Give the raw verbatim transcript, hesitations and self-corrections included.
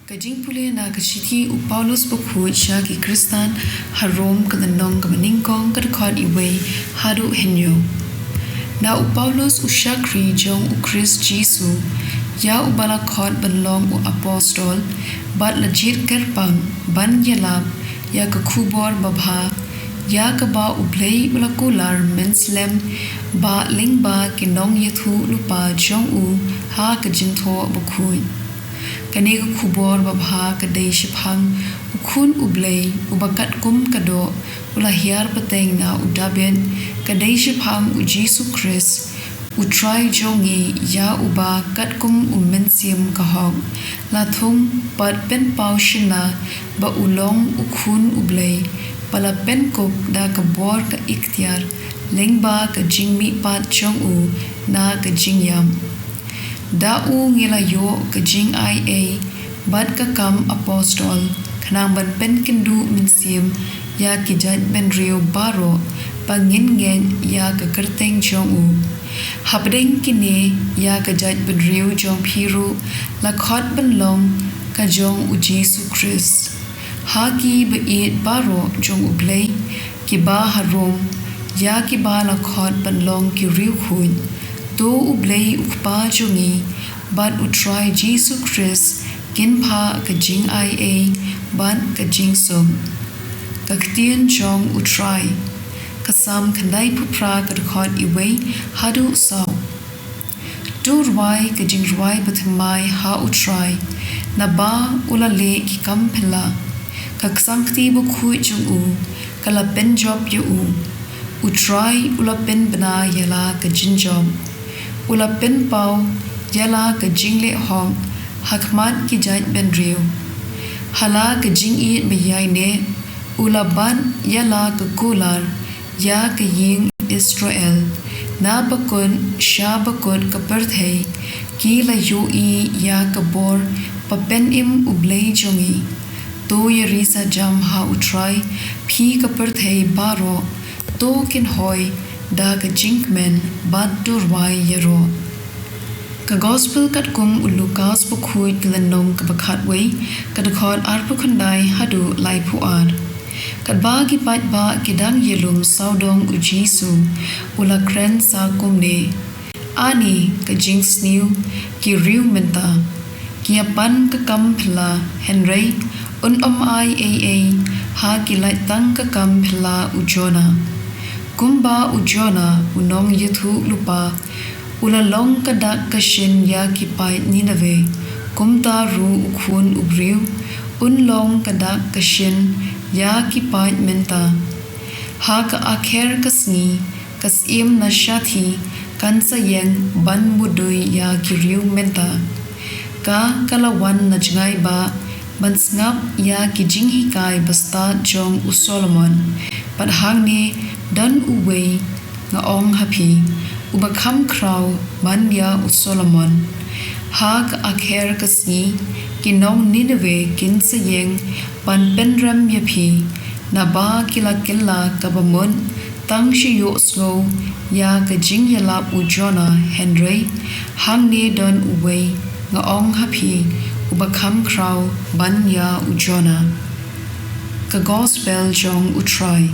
Ka jingpule na ka shithi u Paulus bakhuid sha ki Khristan ha Rom, ka lynnong kaba nyngkong, ka dkhot wei haduh hynñiew. Na u Paulus, u shakri jong u Khrist Jisu, ïa uba la khot ban long u apostol, bad la jied kyrpang ban ïalap ïa ka khubor babha ïa kaba U Blei u la kular mynslem bad lyngba ki nongïathuhlypa jong u ha ka jingthoh bakhuid. Kane ka khubor babha ka dei shaphang u Khun U Blei, uba katkum ka doh u la hiar pateng na u Dabid, ka dei shaphang u Jisu Khrist, U Trai jong ngi, ïa uba katkum u Mynsiem ka hok la thung bad pynpaw shynna ba u long u Khun U Blei, ba la pynkup da ka bor ka iktiar lyngba ka jingmihpat jong u na ka jingïap. Da u ngi la ïoh ka jingai ei bad ka kam apostol, khnang ban pynkynduh mynsiem ïa ki jaitbynriew baroh ba ngin ngeit ïa ka kyrteng jong u. Hapdeng kine, ïa ka jaitbynriew jong phi ruh la khot ban long ka jong u Jisu Khrist. Ha ki ba ïeit baroh jong U Blei, kiba ha Rom, ïa kiba la khot ban long ki riewkhuid. To U Blei U Kpa jong ngi bad U Trai Jisu Khrist kin phah ka jingai ei bad ka jingsuk. Ka ktien jong U Trai. Ka Salm khyndaiphew phra, ka dkhot wei haduh saw. To rwai ka jingrwai bathymmai ha U Trai, naba u la leh ki kam phylla. Ka ksangkti bakhuid jong u ka la pynjop ïa u. U Trai u la pynbna ïa la ka jingjop. U la pynpaw ïa la ka jingleh hok ha khmat ki jaitbynriew. Ha la ka jingïeit baïaineh u la bat ïa la ka kular ïa ka ïing Israel. Na bakut sha bakut ka pyrthei ki la ïohi ïa ka bor ba pynim U Blei jong ngi. To ïari sa jam ha U Trai, phi ka pyrthei baroh. To kynhoi da ka jingkmen bad to rwai ïaroh. Ka Gospel katkum u Lukas bakhuid, ka lynnong kaba khatwei, ka dkhot arphew khyndai haduh laiphew ar. Katba ki paidbah ki dang ïalum sawdong u Jisu, u la kren sa kumne: Ani ka jingsniew ki riew mynta. Ki ïa pan ka kam phylla, hynrei un ym ai ei ei ha ki lait tang ka kam phylla u Jonah. Kumba u Jonah u nongïathuhlypa u la long ka dak ka shin ïa ki paid Nineveh, kumta ruh u Khun u Briew un long ka dak ka shin ïa ki paid mynta. Ha ka akher ka sngi, ka syiem na shathie kan sa ïeng ban mudui ïa ki riew mynta. Ka, ka la wan na jngai bah ban sngap ïa ki jinghikai bastad jong u Solomon. Bad hangne don uwei, nga ong ha phi, uba kham khraw ban ïa u Solomon. Ha ka akher ka sngi, ki nong Nineveh kin sa ïeng ban pynrem ïa phi, naba ki la kylla kaba mut tang shu ïohsngew ïa ka jingïalap u Jonah, hynrei hangne don uwei, nga ong ha phi, uba kham khraw ban ïa u Jonah. Ka Gospel jong U Trai.